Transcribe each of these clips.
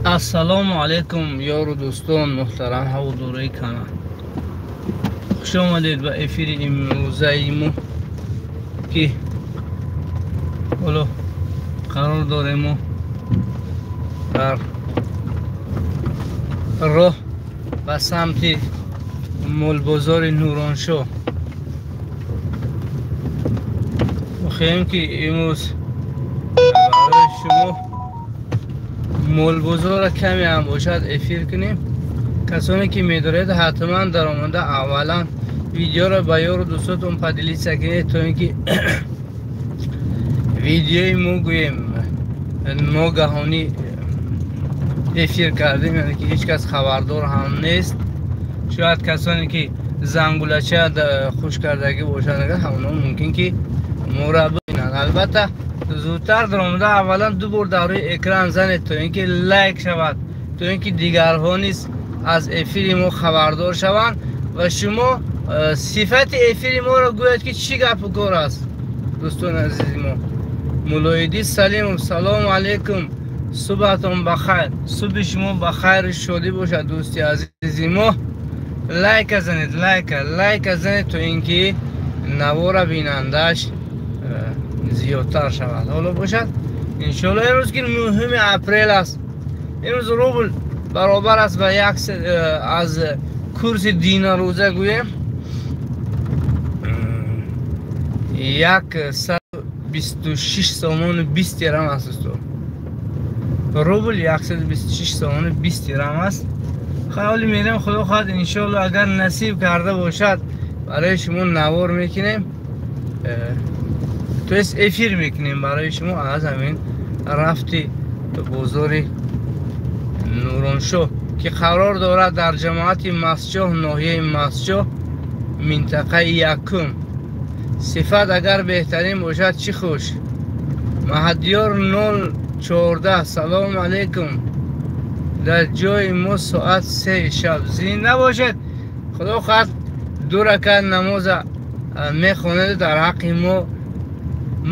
Ассалому алайкум ёру дӯстон, муҳтарам ҳаводорои канал. Хуш омадед ба эфири имрӯзаи мо, ки ҳоло қарор дорем мо дар роҳ ба самти молбозори Нуроншоҳ. Мехоҳем, ки имрӯз барои шумо молбозорро каме ҳам бошад эфир кунем. Касоне ки медоред, ҳатман даромада аввалан видеоро ба ёру дӯстотон поделиться кунед, то ин ки видеои мо гӯем ногаҳонӣ эфир кардем, яъне ки ҳеҷ кас хабардор ҳам нест. Шояд касоне ки зангулача хуш кардагӣ бошанд, ҳамоно мумкин ки моро бибинанд. Албатта, зудтар даромада аввалан ду бор дар рӯи экран занед, то ин ки лайк шавад, то ин ки дигарҳо низ аз эфири мо хабардор шаванд ва шумо сифати эфири моро гӯяд, ки чӣ гапу кор аст. Дӯстони азизи мо, Мулоиддин Салимов, салому алайкум, субҳатон бахайр. Субҳи шумо ба хайру шодӣ бошад, дӯсти азизи мо. Лайка занед, лайка, лайка занед, то ин ки навора бинандааш зиёдтар шавад. Ҳоло бошад, иншоалло, имрӯз ки 9 апрел аст, имрӯз рубл баробар аст ба як аз курси динарӯза гӯем 126 сомону 20 дирам аст. Дӯсто, рубл 126 сомону 20 дирам аст. Ҳоли мерем, худо хоҳад, иншоалло, агар насиб карда бошад, барои шумо навор мекунем, то есть эфир мекунем барои шумо аз ҳамин рафти бозори Нуроншоҳ, ки қарор дорад дар ҷамоати Мастчоҳ, ноҳияи Мастчоҳ, минтақаи якум. Сифат агар беҳтарин бошад, чӣ хуш. Маҳаддиёр 014, салому алайкум, дар ҷои мо соат 3 шаб. Зинда бошед. Худо хоҳад, ду ракат намоза мехонед, дар ҳаққи мо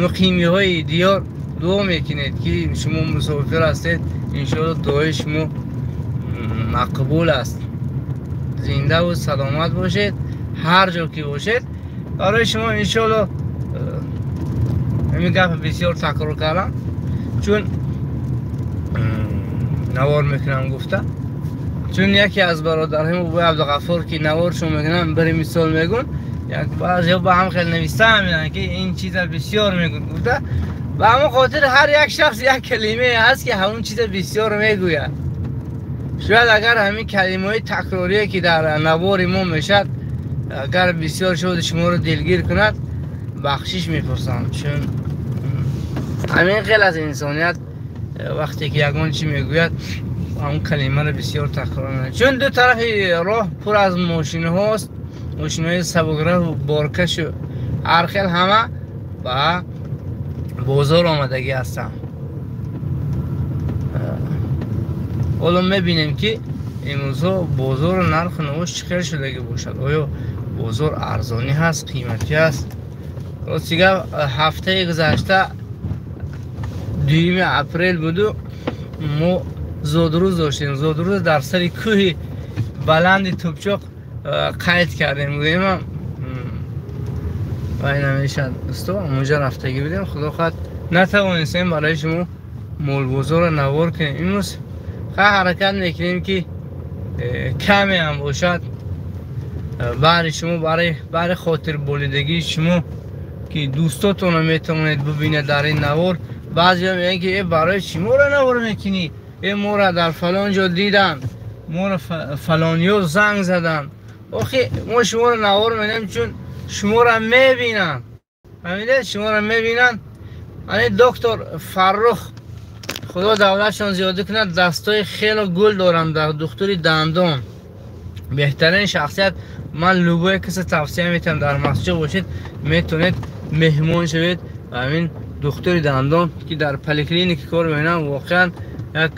муқимиҳои диёр дуо мекунед, ки шумо мусофир ҳастед. Иншоалло, дуои шумо мақбул аст. Зиндаву саломат бошед, ҳар ҷо ки бошед. Барои шумо иншоалло ҳамин гапа бисёр такрор кардам, чун навор мекунам гуфта, чун яке аз бародарҳои мо Абдуғаффор, ки наворшон мекунам, бари мисол мегӯн, як баъзеҳо ба ҳам хел нависта меминанд, ки ин чиза бисёр мегӯн гуфта. Ба ҳамон хотир ҳар як шахс як калимае ҳаст, ки ҳамон чиза бисёр мегӯяд. Шояд агар ҳамин калимаҳои такрорие, ки дар навори мо мешавад, агар бисёр шуд, шуморо дилгир кунад, бахшиш мепурсам, чун ҳамин хел аз инсоният, вақте ки ягон чӣ мегӯяд, ҳамон калимаро бисёр такрор мекунад. Чун ду тарафи роҳ пур аз мошинҳост, мошинҳои сабукраҳу боркашу ҳар хел, ҳама ба бозор омадагӣ ҳастанд. Ҳоло мебинем, ки имрӯзҳо бозору нарху навош чӣ хел шудагӣ бошад. Оё бозор арзонӣ ҳаст, қиматӣ аст? Рости гап, ҳафтаи гузашта 2 апрел буду, мо зодрӯз доштем. Зодрӯз дар сари кӯҳи баланди Тӯбчоқ қайд кардем, гӯемам вай намешад. Дӯсто, онҷа рафтагӣ будем. Худо хоҳад, натавонистем барои шумо молбозорро навор кунем. Имрӯз хай ҳаракат мекунем, ки каме ҳам бошад баҳри шумо, баҳри хотирболидагии шумо, ки дӯстотонро метавонед бубинед дар ин навор. Баъзеҳо мегӯянд, ки э, барои чӣ моро навор мекунӣ, э, моро дар фалон ҷо диданд, моро фалониё занг заданд. Охи, мо шуморо навор менем, чун шуморо мебинанд. Фаҳмидед? Шуморо мебинанд. Ани доктор Фаррух, худо давлатшон зиёдӣ кунад, дастои хело гул доранд, дар духтури дандон беҳтарин шахсият. Ман любое касе тавсия метиҳам, дар масҷид бошед, метавонед меҳмон шавед ва ҳамин духтури дандон, ки дар поликлиника кор мекунанд, воқеан як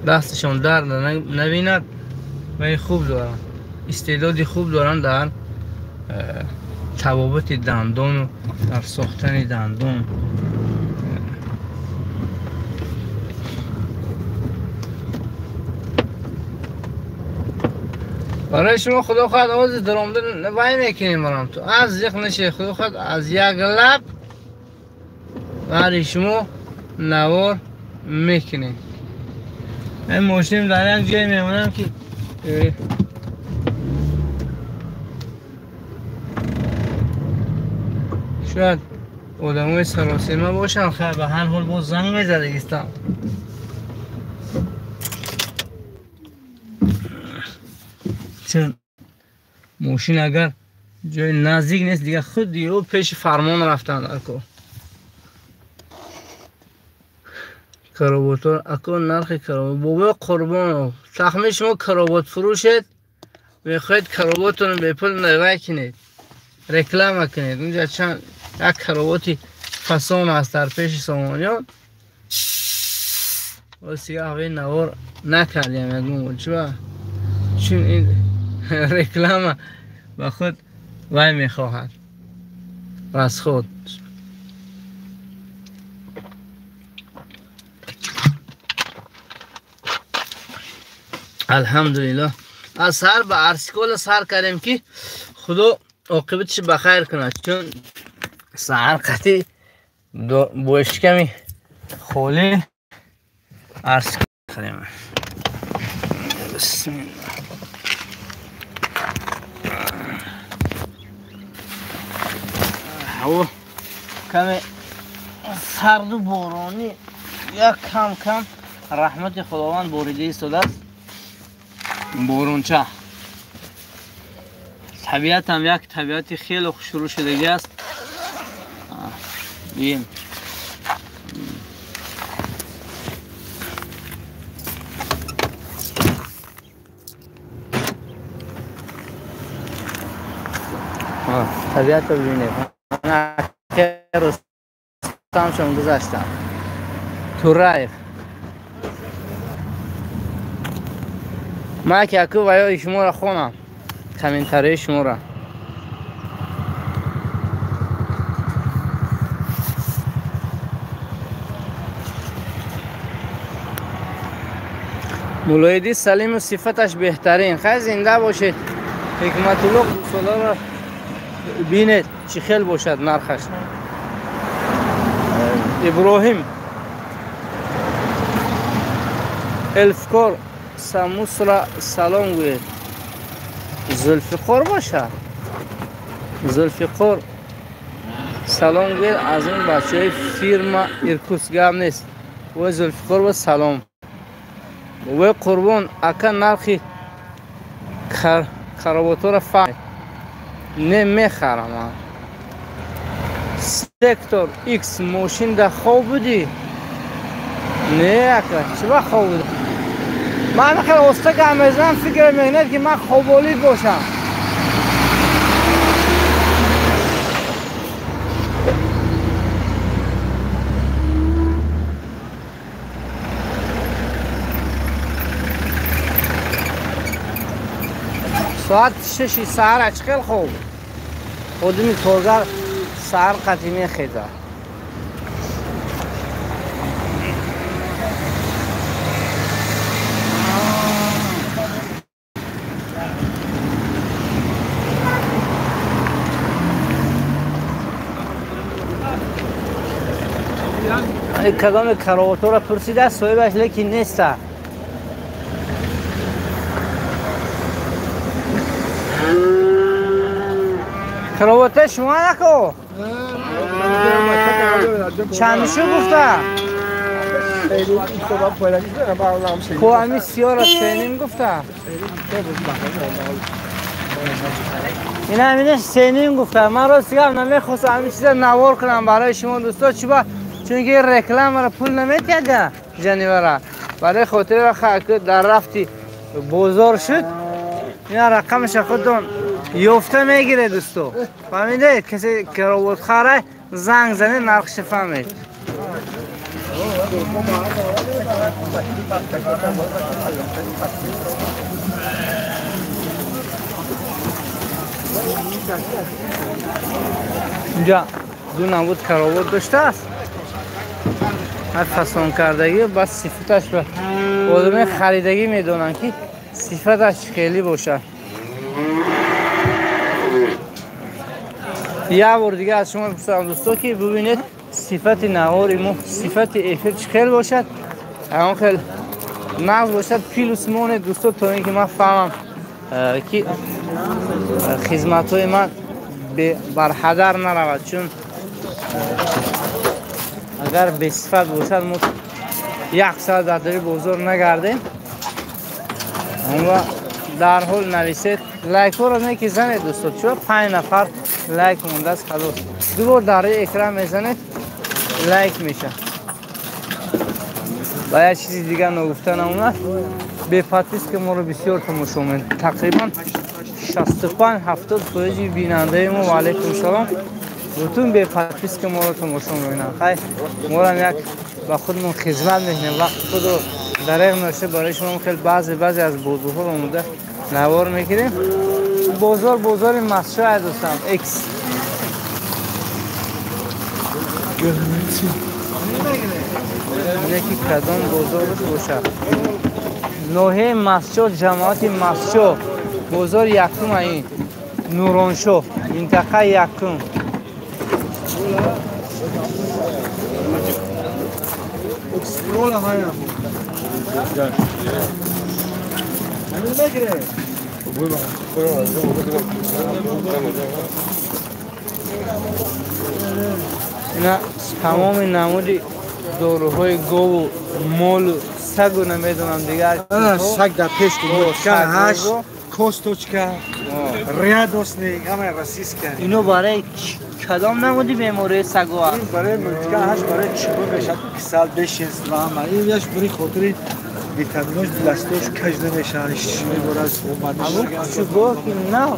дасташон дард набинад ва хуб доранд, истеъдоди хуб доранд дар табобати дандону дар сохтани дандон. Барои шумо худо хоҳад овози даромада вай мекунем барам ту. Аз зиқ наше худо хоҳад аз як лаб барои шумо навор мекунем. Ин мошин дар як ҷой мемонам ки шояд одамои саросема бошанд, хайр ба ҳар ҳол боз занг мезадагистам. Чун мошин агар ҷои наздик нест, дигар худ ё пеши фармон рафтанд ако. Кароботор ако нархи каробот бобои Қурбонов, тахмин шумо каробот фурӯшед, мехоҳед кароботро бепул навай кунед, реклама кунед. Унҷа чанд як кароботи фасон аст дар пеши сомониён. Боз дигар ҳавои навор накардем ягон чиба, чун ин реклама ба худ вай мехоҳад расход. Алҳамдулиллоҳ, аз сар ба арсикола сар кардем ки худо оқибатиш ба хайр кунад, чун саҳар қатӣ бо шиками холӣ арсикол кардем. Бисмиллоҳ. Ҳаво каме сарду боронӣ, як кам кам раҳмати Худованд борида истодааст. Боронча табиатам як табиати хеле хушрӯ шудагӣ аст. Бин табиатро бибинед. Рустамшон гузаштам. Тураев ман ки аку ваёи шуморо хонам, комментарияи шуморо. Мулоиди Салиму сифаташ беҳтарин. Хай зинда бошед. Ҳикматулло гусоларо бинед чӣ хел бошад нархаш. Иброҳим Элфкор Самусра салом гӯед. Зулфиқор бошад. Зулфиқор салом гӯед аз он бачаҳои фирма Иркутск гап нест. Вой Зулфиқор ба салом. Вой Қурбон ака нархи кароботҳоро фаҳм не мехарам. Сектор X мошин дар хоб будӣ? Не ака, чӣ ба хоб будӣ? Ман хеле оста гап мезанам, фикр мекунед ки ман хоболид бошам. Соат 6 саҳар чӣ хел хоб? Одами коргар саҳар қатъӣ мехезад. Кадоме кароботҳоро пурсидааст, соҳибаш лекин неста. Каробота шумо нако? Чанд шу гуфта? Ко ами сиёра сеним гуфта? Ина ҳамина сеним гуфта. Ман рост гап намехостам ҳамин чиза навор кунам барои шумо дӯсто, чуба чунки рекламаро пул наметиҳад ҷанивара. Барои хотири дар рафти бозор шуд, ина рақамаша худтон ёфта мегиред дӯсто. Фаҳмидед? Касе кароботхара занг занед, нархша фаҳмед. Инҷа ду намуд каровот доштааст. Ҳар фасонкардагӣ бас сифаташ ба одамои харидагӣ медонанд ки сифаташ хеле бошад. Як бор дига аз шумо мепурсам дӯсто, ки бубинед сифати навори мо, сифати эфир чӣ хел бошад, ҳамон хел нағз бошад, плюс монед дӯсто, то ин ки ман фаҳмам ки хизматҳои ман барҳадар наравад, чун агар бесифат бошад мо як соат дар дари бозор нагардем. Ва дар ҳол нависед, лайкҳоро не ки занед дӯсто, чун 5 нафар лайк мондааст, халос. Ду бор дар рӯи экран мезанед, лайк мешавад. Ва як чизи дигар ногуфта намонад, бе подписка моро бисёр тамошо мекунед. Тақрибан 65-70% бинандаи мо, ва алайкум салом, бутун бе подписка моро тамошо мекунанд. Хай, морам як ба худмон хизмат мекунем, вақти худро дареғ надошта барои шумо хеле баъзе аз бозорҳоро омода навор мекунем. Бозор бозори Мастчоҳ дӯстам, экс. Ине ки кадом бозор бошад? Ноҳияи Мастчоҳ, ҷамоати Мастчоҳ, бозори якум, ин Нуроншоҳ, минтақаи якум. Ина тамоми намуди доруҳои гову молу сагу намедонам дигар. Саг дар пеш ҳашт косточка рядосник ҳамаи российская. Ино барои кадом намуди бемории сагу аст? Барои мултика ҳашт, барои чӯб мешавад, кисал бешинст ва ҳама. Ин яш барои хотири витаминош, дастош каж намешаванд, шиш меборад, ҳамун кучуго ки нав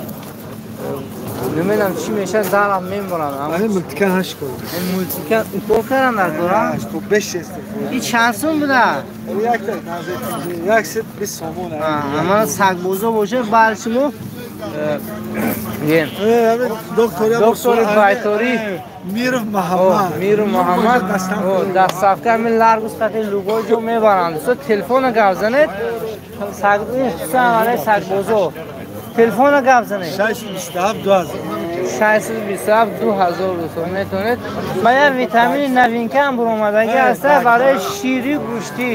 намедонам чӣ мешавад, дарам мемонад. Ҳамин мултика ҳашт кор. Ин мултика укол кардан дар кора? Бешинст. Ин чанд сум буда? 120 сомон. Ҳама сагбозо бошад, бар шумо доктори байторӣ Миров Муҳаммад, Миров Муҳаммад доставка ҳамин Ларгус қати любой ҷо мебаранд. Дӯсто, телефона гап занед, хусусан барои сагбозо телефона гап занед. 627 2000, 627 2000. Дӯсто, метавонед. Ва як витамини новинка ҳам буромадагӣ ҳаста барои шири гӯштӣ,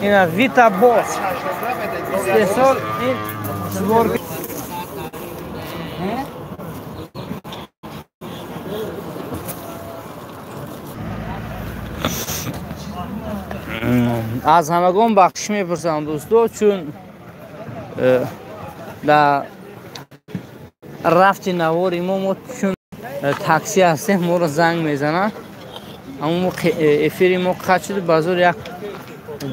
ина Витабос истеҳсол ин сбор. Аз ҳамагон бахшиш мепурсам дӯсто, чун дар рафти навори мо чун такси ҳастем, моро занг мезананд, аммо эфири мо қатъ шуд, ба зур як ҷо.